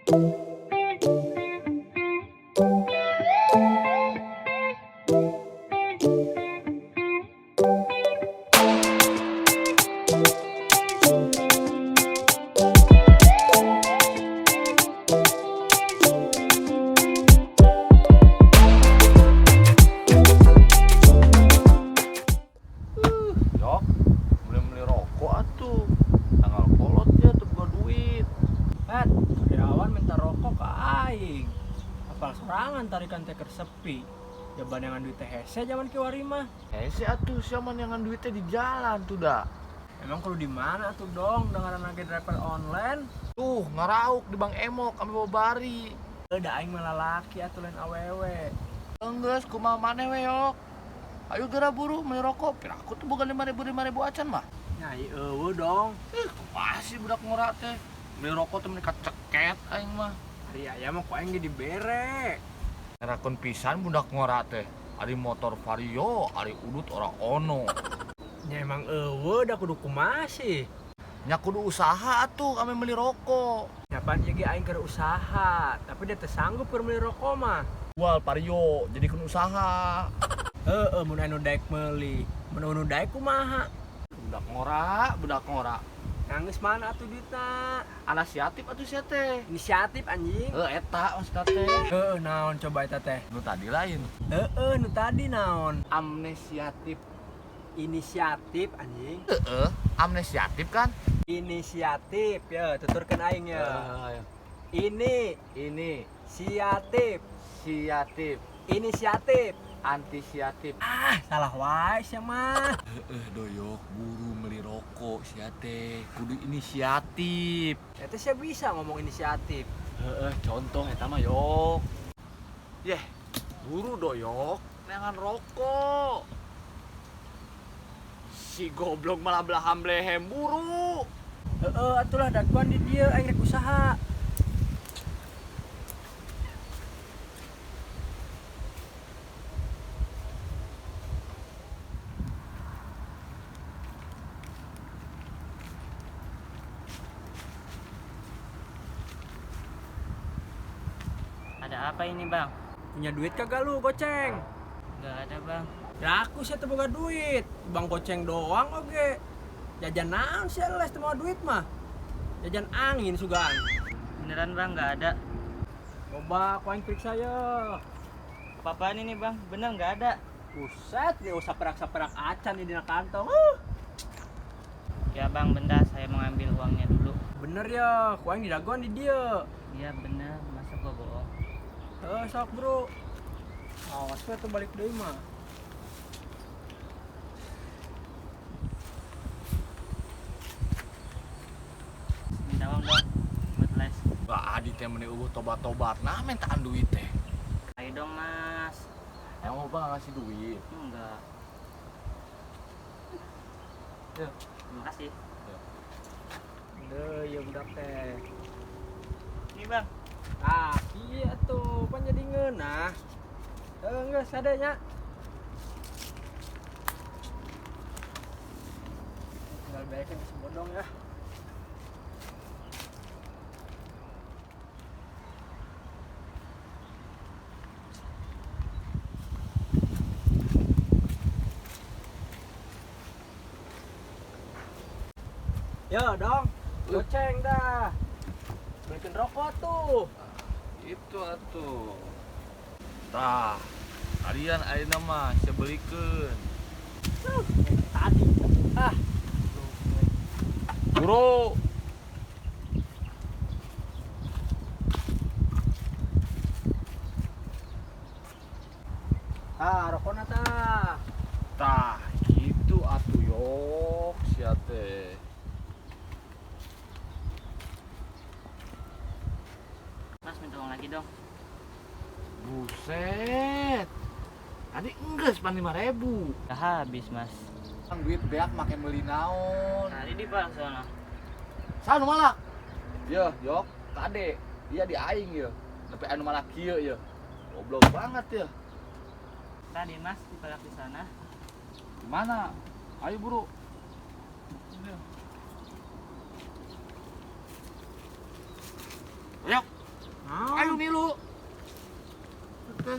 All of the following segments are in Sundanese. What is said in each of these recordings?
Yok, beli-beli rokok atuh. Tanggal kolot ya tuh boga duit. Pat, karyawan minta rokok ke aing. Apal sorangan tarikan teh keur sepi. Jaban yang duit teh hese zaman kiwari mah. Hese atuh sia mah neangan duitnya di jalan tuh dah. Emang kudu di mana tuh dong dengaran lagi driver online? Tuh, ngarauk di Bang Emok ambil bawa bari. Da aing mah lalaki atuh lain awewe. Enggeus kumaha maneh we yok. Ayo geura buru beli rokok. Piraku tuh boga 5.000 5.000 acan mah. Nyai eueuh dong. Ih, kumaha sih budak ngora teh. Beli rokok teh meni kaceket aing mah. Ari aya mah ku aing ge dibere. Ngerakeun pisan budak ngora teh. Ari motor Vario, ari udut ora ono. Nya emang eueuh da kudu kumaha sih. Nya kudu usaha atuh kami beli rokok. Nya pan ieu ge aing keur usaha, tapi dia teu sanggup keur meuli rokok mah. Jual Vario, jadi kun usaha. Heeh, mun anu daek meuli, mun anu daek kumaha? Budak ngora, budak ngora. Nangis mana atuh duitna? Anasiatif atuh sia teh. Inisiatif anjing. Heuh eta maksudna teh. Heeh, naon coba eta teh? Nu tadi lain. Heeh, nu tadi naon? Amnesiatif. Inisiatif anjing. Heeh, amnesiatif kan? Inisiatif ya, tuturkeun aing ya. Ini Ini siatif, siatif, inisiatif. antisiatif. Ah, salah wae sia mah. Heeh, doyok buru beli rokok sia teh. Kudu inisiatif. Eta sia bisa ngomong inisiatif. Heeh, contoh eta mah yok. Yeh, buru doyok, neangan rokok. Si goblok malah belaham blehem buru. Heeh, atulah daguan di dieu aing rek usaha. Ada apa ini bang? Punya duit kagak lu, goceng? Gak ada bang. Ya aku sih teu boga duit. Bang goceng doang oge. Jajan naon sih les teu mawa duit mah. Jajan angin sugan. Beneran bang gak ada. Coba ku aing periksa ya. Apa-apaan ini bang? Bener gak ada. Buset, nih usah perak-perak acan nih dina kantong. Ya bang, bentar saya mau ngambil uangnya dulu. Bener ya, ku aing didagoan di dieu. Iya bener, masa gua bohong. Heuh, sok bro. Awas we tuh balik deui mah. Minta uang dong buat les. Wah, adi teh meni eueuh tobat-tobat. Nah, mintaan duit teh. Ayo dong mas. Emang bapak nggak ngasih duit? Enggak. Ya. Terima kasih. Deuh, ya budak teh. Ini bang. Ah, iya tuh, pan jadi ngeunah. Heuh, geus sadenya. Tinggal bayarkan ke sebodong ya. Yo dong, goceng dah. Belikin rokok tuh. Itu atuh. Tah, kalian ayeuna mah sia belikeun. Tadi. Ah. Buru. Ah, rokokna tah. Tah, gitu atuh yok sia teh. Mas minta uang lagi dong. Buset. Tadi enggeus pan 5.000. Udah habis mas. Kan duit beak make meuli naon. Tadi di bang sono. Saha nu malak? Yeuh, yok, kade. Iya di aing yeuh. Nepi anu malak kieu yeuh. Goblok banget ya. Tadi mas dipalak di sana. Di mana? Ayo buru. Ayo. Milu milu. Oke.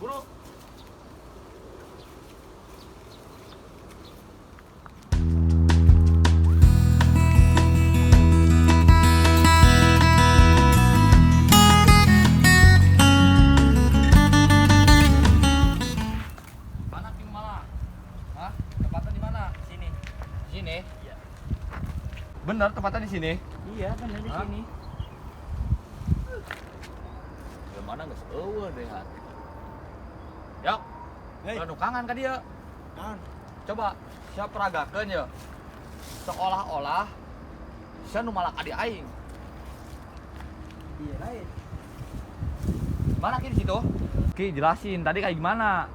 Buru. Mana King Mala? Hah? Tempatnya di mana? Sini. Di sini. Iya. Bener tempatnya di sini. Iya, bener di Hah? sini. Ya mana geus eueuh deh han. Yok, Hei. ulah nukangan ka dieu. Naon? Coba sia peragakeun ye. Seolah-olah sia nu malak adik aing. Iya lain. Mana Ki di situ? Ki jelasin tadi kayak gimana?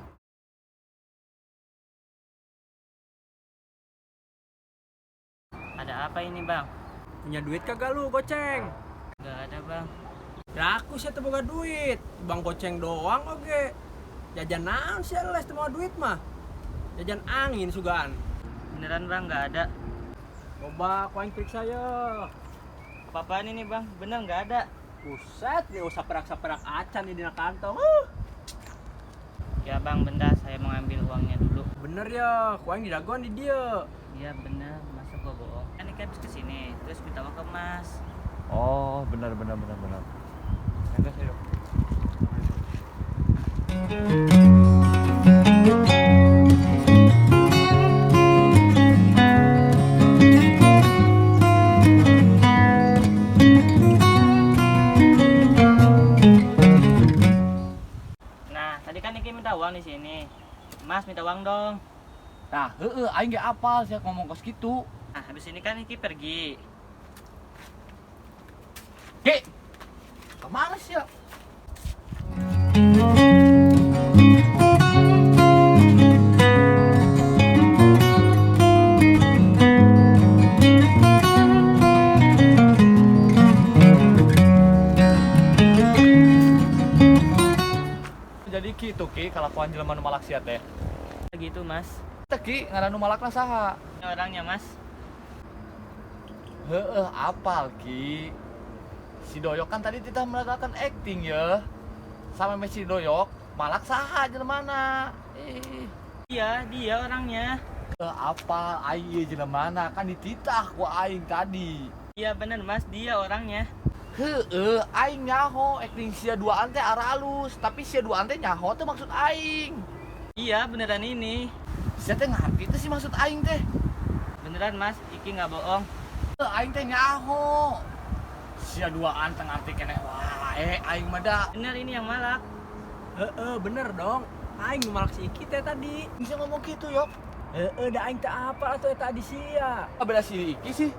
Ada apa ini, Bang? Punya duit kagak lu goceng? Gak ada, Bang. Ya aku sih teu boga duit. Bang goceng doang oge. Jajan naon sih les teu mawa duit mah. Jajan angin sugan. Beneran, Bang, gak ada. Coba ku aing periksa ya. Apa-apaan ini, Bang? Bener gak ada. Buset, dia usah perak-perak acan nih dina kantong. Ya, Bang, bentar saya mau ngambil uangnya dulu. Bener ya, ku aing didagoan di dia. Iya, bener. Masa gua bohong? Kan ini habis kesini, terus minta uang ke Mas. Oh, benar benar benar benar. Enggak sih, Yok. Nah, tadi kan Niki minta uang di sini. Mas minta uang dong. Nah, heeh aing ge apal sia ngomong kos kitu. Nah, habis ini kan Niki pergi. Ki. Kemana sih ya? Jadi kitu Ki kalakuan jelema nu malak sia teh. Gitu, Mas. Teh Ki ngaran nu malakna saha? Ini orangnya, Mas. Heeh, apal Ki. Si Doyok kan tadi tidak melakukan acting ya. Sama si Doyok, malak saha jelemana. Ih, Iya, dia orangnya. Apal aing ieu jelemana kan dititah ku aing tadi. Iya, bener, Mas. Dia orangnya. Heeh, aing nyaho acting sia duaan teh aralus, tapi sia duaan teh nyaho teh maksud aing. Iya, beneran ini. Sia teh ngarti teh sih maksud aing teh. Beneran, Mas. Iki nggak bohong. Heuh, aing teh nyaho. Sia duaan teh ngarti keneh wae aing mah da. Bener ini yang malak. Heeh, bener dong. Aing nu malak si Iki teh tadi. Bisa ngomong gitu, Yok. Heeh, da aing teh apal atuh eta di sia. Beda si Iki sih.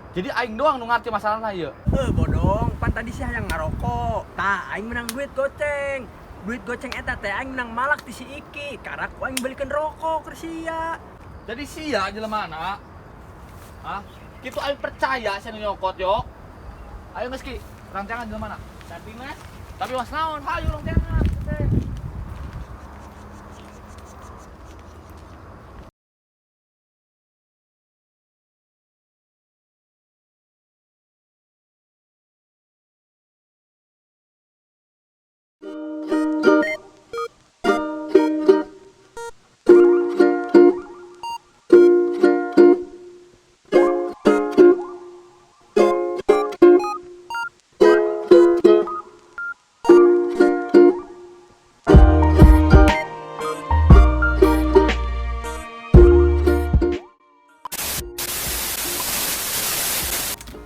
Jadi aing doang nu ngarti masalahna ieu. Eh, bodong, pan tadi sih hayang ngarokok. Tah, aing menang duit goceng. Duit goceng eta teh aing menang malak ti si Iki. Karak ku aing belikeun rokok ke sia. Jadi sia jelemana. Hah? Kitu aing percaya sia nu nyokot, Yok. Ayo geus Ki, rancangan jelemana. Tapi, Mas, Tapi mas naon? Hayu rancangan. Teh.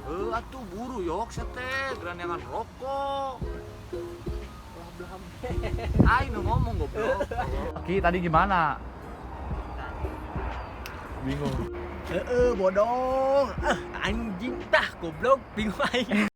Heuh atuh buru Yok sia teh, geranyangan rokok. Aing nu ngomong goblok. Ki tadi gimana? Bingung. Heeh, bodong. Eh, anjing tah goblok bingung aing.